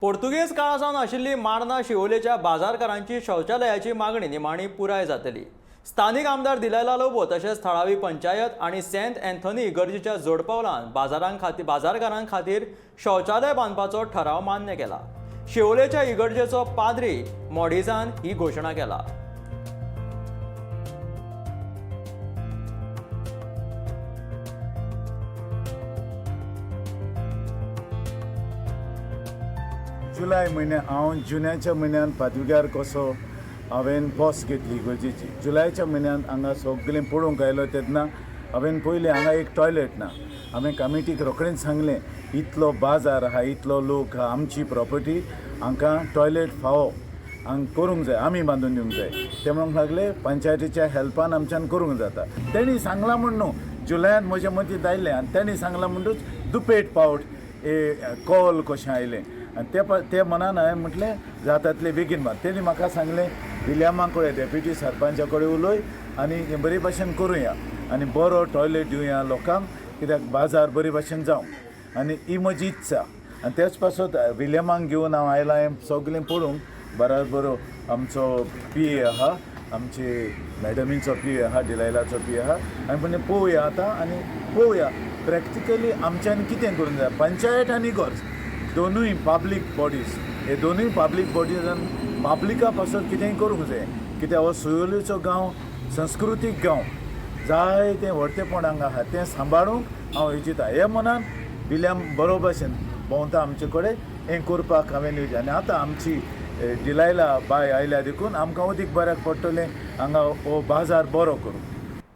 पोर्तुगेज काळासावन आशिल्ली मार्ना शिवोलेच्या बाजारकारांची शौचालयाची मागणी निमाणी पुराय जातली. स्थानिक आमदार दिलायला लोबो तशेंच थळावी पंचायत आनी सेंट अँथनी इगर्जीच्या जोडपावलान बाजारकारां खातीर शौचालय बांदपाचो ठराव मान्य केला. शिवोलेच्या इगर्जेचो पाद्री मॉडिजान ही घोशणा केला. जुलय म्हयन्या हांव जुन्याच्या म्हयन्यान पादविगार कसो हांवें बस घेतली इगर्जेची. जुलयाच्या म्हयन्यान हांगा सगळें पळोवंक आयलो तेन्ना हांवें पयलें हांगा एक टॉयलेट ना. हांवें कमिटीक रोखडेंच सांगलें, इतलो बाजार आहा, इतलो लोक आहा, आमची प्रॉपर्टी, हांकां टॉयलेट फावो, हांगा करूंक जाय, आमी बांदून दिवंक जाय. ते म्हणूंक लागले पंचायतीच्या हेल्पान आमच्यान करूंक जाता. तेणी सांगलां म्हूण न्हू, जुलयांत म्हज्या मतींत आयलें आनी तेणी सांगलां म्हणटूच दुपेट पावट ए कॉल कशें आयलें आनी ते मनान हांवें म्हटलें जाता तितले बेगीन बांद. तेणी म्हाका सांगलें विलियमा कडेन, डेप्युटी सरपंचा कडेन उलय आनी हें बरे भाशेन करुया आनी बरो टॉयलेट दिवया लोकांक, कित्याक बाजार बरे भाशेन जावं, आनी ही म्हजी इत्सा. आनी तेच पासत विलियमाक घेवन हांव आयलां हें सगळें पळोवंक. बरोबर आमचो पी ए आहा, आमचे मॅडमीचो पी ए आहा, डिलायलाचो पी ए आहा, आनी म्हणजे पळोवया आतां आनी पळोवया प्रॅक्टिकली आमच्यान कितें करूंक जाय. पंचायत आनी इगर्ज दोनूय पब्लीक बॉडीज, हे दोनूय पब्लीक बॉडीजान पब्लिका पासत कितेंय करूंक जाय, कित्याक हो सुयोलीचो गांव संस्कृतीक गांव, जाय तें व्हडतेपण हांगा आहा, तें सांबाळूंक हांव इच्छिता. हे मनान विलियम बरो भाशेन भोंवता आमचे कडेन, हें करपाक हांवें येवजें. आनी आतां आमची डिलायला बाय आयल्या देखून आमकां अदीक बऱ्याक पडटलें हांगा हो बाजार बरो करूंक.